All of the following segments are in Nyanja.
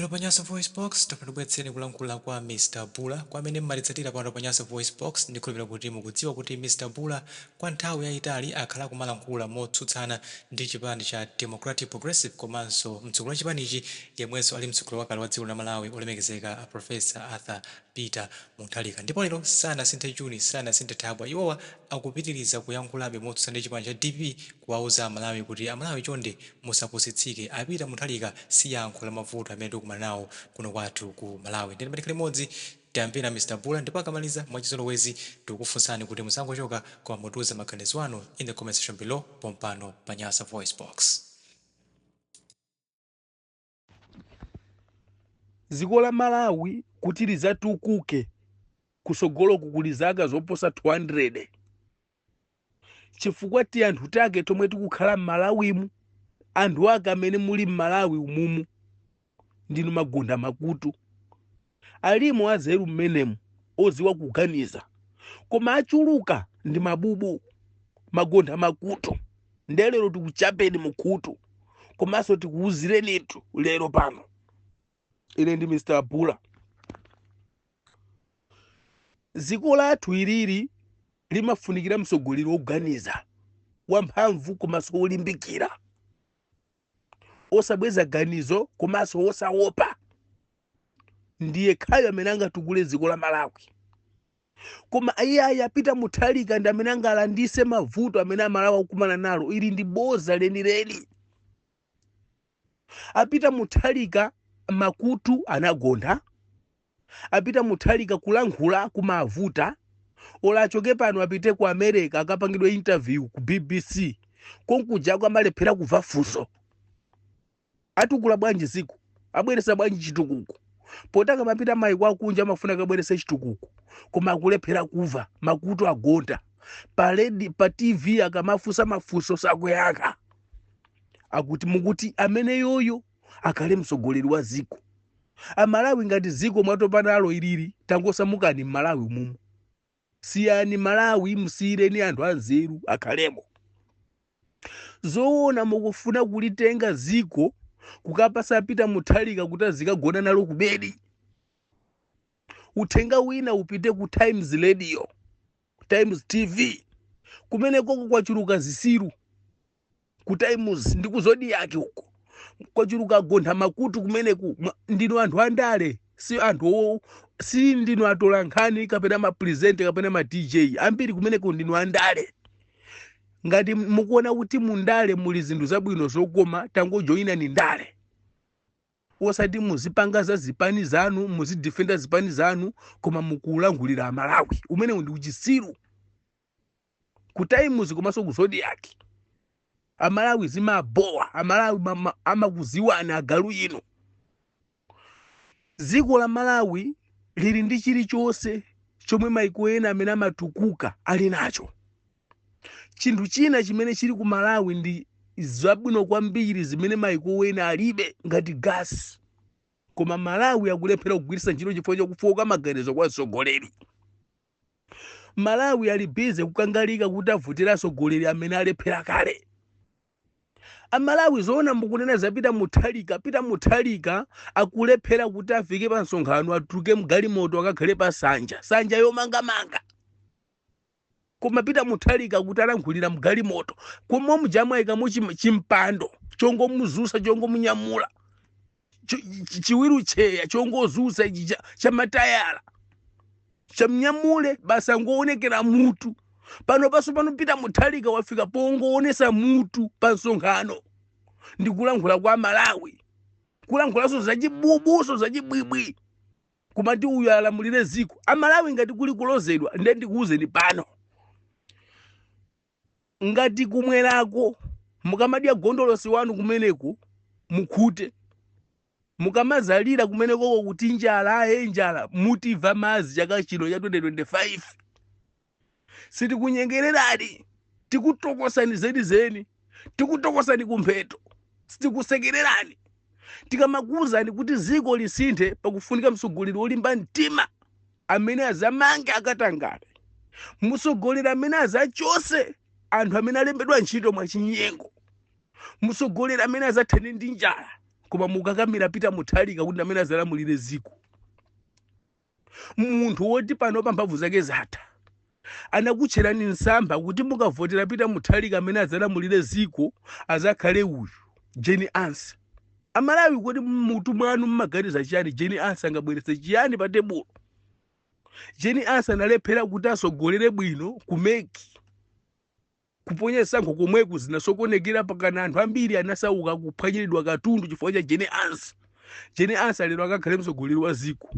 Lero pa Nyasa VoiceBox tafuna tibweretseni kulankhula kwa Mr Bula. Kwa amene mmatitsatira pano pa Nyasa VoiceBox, ndikhulupirira kuti mukudziwa kuti Mr Bula kwa nthawi yayitali akhala akumalankhula motsutsana ndi chipani cha Democratic Progressive komanso mtsogoleri wa chipanichi yemwenso ali mtsogoleri wakale wa dziko la Malawi, olemekezeka a Professor Arthur Peter Mutharika. Ndipo lero sanasinthe chuni, sanasinthe thabwa. Iwowa akupitiliza kuyankhulabe motsutsana ndi chipani cha dpp, kuwauza Amalawi kuti, "Amalawi, chonde musapusitsike, a Peter Mutharika si yankho la mavuto amene tikukumana nawo kuno kwathu ku Malawi." Ndiye tikhale limodzi, tiyambira Mr Bula, ndipo akamaliza, mwachizolowezi tikukufunsani kuti musangochoka koma mutiuze maganizo anu in the comment section below pompano pa Nyasa Voice Box. Dziko la Malawi kuti lizatukuke kusogoloku kuli zaka zoposa 200, chifukwa ti anthu take tomwe tikukhala m'Malawimu, anthu ake amene muli m'Malawi umumu, ndinu magontha makutu. Alimo azeru mmenemu oziwa kuganiza, koma achuluka ndi mabubu, magontha makutu. Nde lero tikuchapeni mukhutu komanso tikuwuzirenitu lero pano. Ine ndi Mr Bula. Dziko lathu ilili limafunikira mtsogoleri woganiza, wamphamvu komanso wolimbikira, osabweza ganizo komanso wosaopa. Ndiye khayo amene angatukule dziko la Malawi. Koma iyayi, a Peter Mutharika ndi amene angalandise mavuto amene Amalawi akukumana nalo, ili ndi boza lenileni. A Peter Mutharika makutu anagontha. A Peter Mutharika kulankhula kumavuta. Olo achoke pano apite ku America akapangidwe interview ku BBC, konkujako amalephera kuva funso. Atukula bwanji ziko? Abweresa bwanji chitukuko? Poti akamapita maiko akunja amafuna akabwerese chitukuko, koma akulephera kuva, makutu agontha. Pa radio, pa TV akamafunsa mafunso sakuyankha. Akuti mukuti amene yoyo akhale mtsogoleri wa ziko? Amalawi, ngati ziko mwatopa nalo ilili, tangosamukani m'Malawi umumu. Siyani Malawi, musiyireni anthu anzeru akhalemo. Zoona mukufuna kulitenga ziko kukapasa Peter Mutharika kuti azikagona nalo kubedi? Uthenga wina upite ku Times Radio, Times TV. Kumene koko kwachuluka zisiru. Ku Times ndi ku Zodiak uko kwachuluka gontha makutu kumeneku. Ndinu anthu andale, si anthu si ndinu atola nkhani kapena ma presenter kapena ma DJ ambiri kumeneku, ndinu andale. Ngati mukuona kuti mundale muli zinthu zabwino zokoma, tangojoyinani ndale, osati muzipanga za zipani zanu, muzidefenda zipani zanu koma mukulankhulira Amalawi. Umenewu ndi uchisiru. Ku Times komanso ku Zodiak, Amalawi zimabowa. Amalawi amakuziwani, agalu inu. Dziko la Malawi lili ndi chilichonse chomwe maiko ena amene amatukuka ali nacho. Chinthu china chimene chili ku Malawi ndi zabwino kwambiri zimene maiko ena alibe, ngati gasi, koma Malawi akulephera kugwiritsa ntchito chifukwa chakufoka maganizo kwa mtsogoleri. Malawi ali busy kukangalika kuti avotera atsogoleri amene alephera kale. Amalawi, zoona mukunena za Peter Mutharika? Peter Mutharika akulephera kuti afike pa msonkhano, atuluke mgalimoto, akakhale pa sanja, sanja yomangamanga, koma Peter Mutharika kuti alankhulira mgalimoto komwe mujamwayikamo chimpando chongomuzusa, chongomunyamula, chiwheelchair chongozusa ichi chamatayala chamnyamule basi, angoonekera mutu. Pano paso pano Peter Mutharika wafika pongoonesa mutu pa msonkhano ndi kulankhula kwa Malawi, kulankhulaso zachibubuso, zachibwibwi, kumati uyu alamulire ziko. Amalawi, ngati kuli kulozedwa, nde ndikuwuzeni pano, ngati kumwerako mukamadya gondolosi wanu kumeneko mukhute, mukamazalira kumenekoko kuti njala, aye njala, mutimva mazi chaka chino cha 2025. Sitikunyengererani, tikutokosani zenizeni, tikutokosani kumpheto, sitikusekererani tikamakuwuzani kuti ziko lisinthe pakufunika mtsogoleri wolimba mtima amene azamange akatangale, mtsogoleri amene azachose anthu amene alembedwa ntchito mwachinyengo, mtsogoleri amene azathane ndi njala. Koma mukakamira Peter Mutharika kuti amene azalamulire ziko, munthu woti pano pa mphamvu zake zatha. Anakutcherani msampha kuti mukavotera Peter Mutharika, amene adzalamulire ziko azakhale uyu Jane Ansah. Amalawi, kodi mutu mwanu mmaganiza chiyani? Jane Ansah angabweretse chiyani pa tebulo? Jane Ansah analephera kuti asogolere bwino ku MEC. Kuponya zisankho komweku zinasokonekera, pakana anthu ambiri anasauka, kuphwanyiridwa katundu chifukwa cha Jane Ansah. Jane Ansah lero akakhale mtsogoleri wa ziko?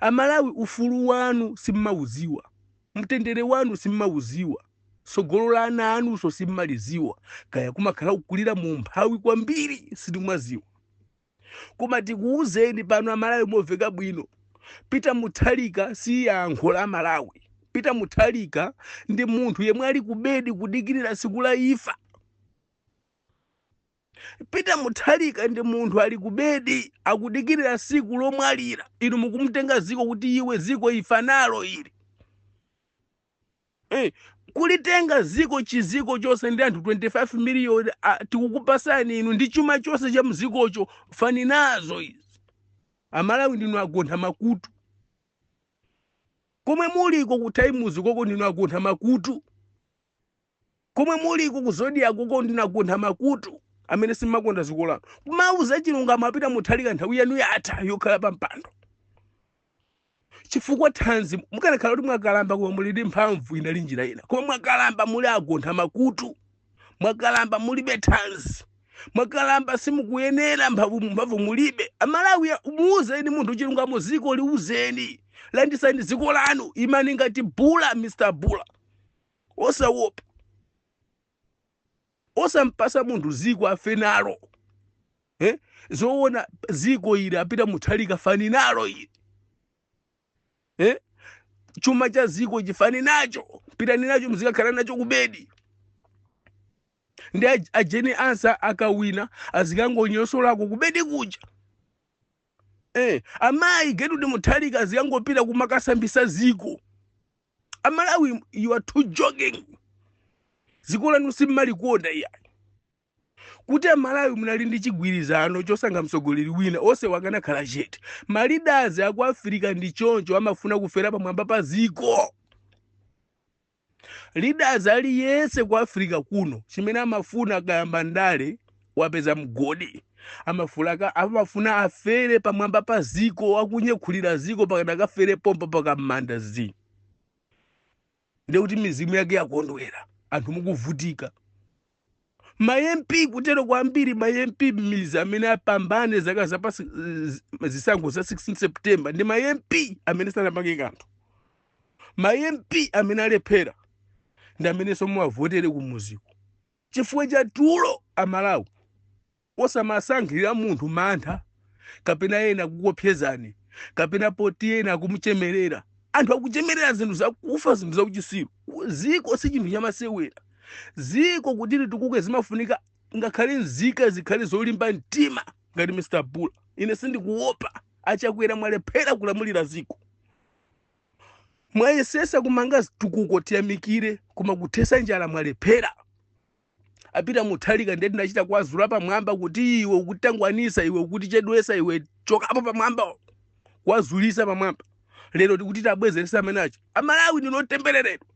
Amalawi, ufulu wanu simmauziwa, mtendere wanu simmauziwa, tsogolo la ana anunso simmaliziwa. Kaya kumakhala kukulira mu umphawi kwambiri, sitimaziwa. Koma tikuwuzeni pano Amalawi momveka bwino, Peter Mutharika si yankho la Malawi. Peter Mutharika ndi munthu yemwe ali ku bedi kudikirira tsiku la imfa. Peter Mutharika ndi munthu ali ku bedi akudikirira tsiku lomwalira. Inu mukumutenga ziko kuti iwe ziko ifa nalo ili. Kulitenga ziko, chiziko chonse ndi anthu 25 miliyoni, tikukupasani inu ndi chuma chonse cha mzikocho, fani nazo izi. Amalawi, ndinu agontha makutu. Komwe muliko ku Times koko, ndinu agontha makutu. Komwe muliko ku Zodiak koko, ndinu agontha makutu amene simmakonda ziko lanu. Kumauza chilungamo, apita Mutharika, nthawi yanu yatha yokhala pa mpando, chifukwa thanzi mukanakhala kuti mwakalamba koma muli ndi mphamvu, inali njira ina. Koma mwakalamba, muli agontha makutu, mwakalamba, mulibe thanzi, mwakalamba, simukuyenera, mphamvu mphamvu mulibe. Amalawi, muuzeni munthu chilungamo, ziko liuzeni, landisani dziko lanu. Imani ngati Bula, Mr Bula, osaopa, osampasa munthu ziko afe nalo, eh? Zoona, ziko ili apita Mutharika fani nalo ili, eh? Chuma cha ziko chifani nacho, pitani nacho, mzikakhala nacho kubedi. Ndi a Jane Ansah akawina azikangonyosolako kubedi kuja, eh? Amayi Gertrude Mutharika azikangopita kumakasambisa ziko. Amalawi, you are too joking. Ziko lanu simmalikonda iya. Kuti Amalawi munali ndi chigwirizano chosankha mtsogoleri wina, onse wakanakhala chete. Ma leaders aku Africa ndi choncho, amafuna kufera pamwamba pa ziko. Leaders aliyense ku Africa kuno, chimene amafuna akayamba ndale, wapeza mgodi, amafuna afere pamwamba pa ziko, akunyekhulira ziko pakana akafere pompa pakam'manda zi, ndekuti mizimu yake yakondwera anthu mukuvutika. Ma MP kutero kwambiri, ma MP m'mizi amene apambane zaka zapa zisankho za 16 September ndi ma MP amene sanapange kanthu. Ma MP amene alephera ndi amenenso muwavotere kumuziko chifukwa cha tulo. Amalawi, osamasankhira munthu mantha kapena ena kukopyezani kapena poti ena akumuchemerera. Anthu akuchemerera zinthu zakufa, zinthu zakuchisiru. Ziko si chinthu chamasewera. Ziko kuti litukuke zimafunika ngakhale nzika zikhale zolimba mtima ngati Mr Bula. Ine sindikuopa. Achakwera, mwalephera kulamulira ziko. Mwayesesa kumanga zitukuko, tiyamikire, koma kuthesa njala mwalephera. Apita Mutharika ndiye tinachita kuwazula pamwamba kuti iwe ukutangwanisa, iwe ukutichedwesa, iwe chokapo pamwamba, kuwazulisa pamwamba. Lero tikuti tabwezeresa amenacho. Amalawi, ndinotembereredwa.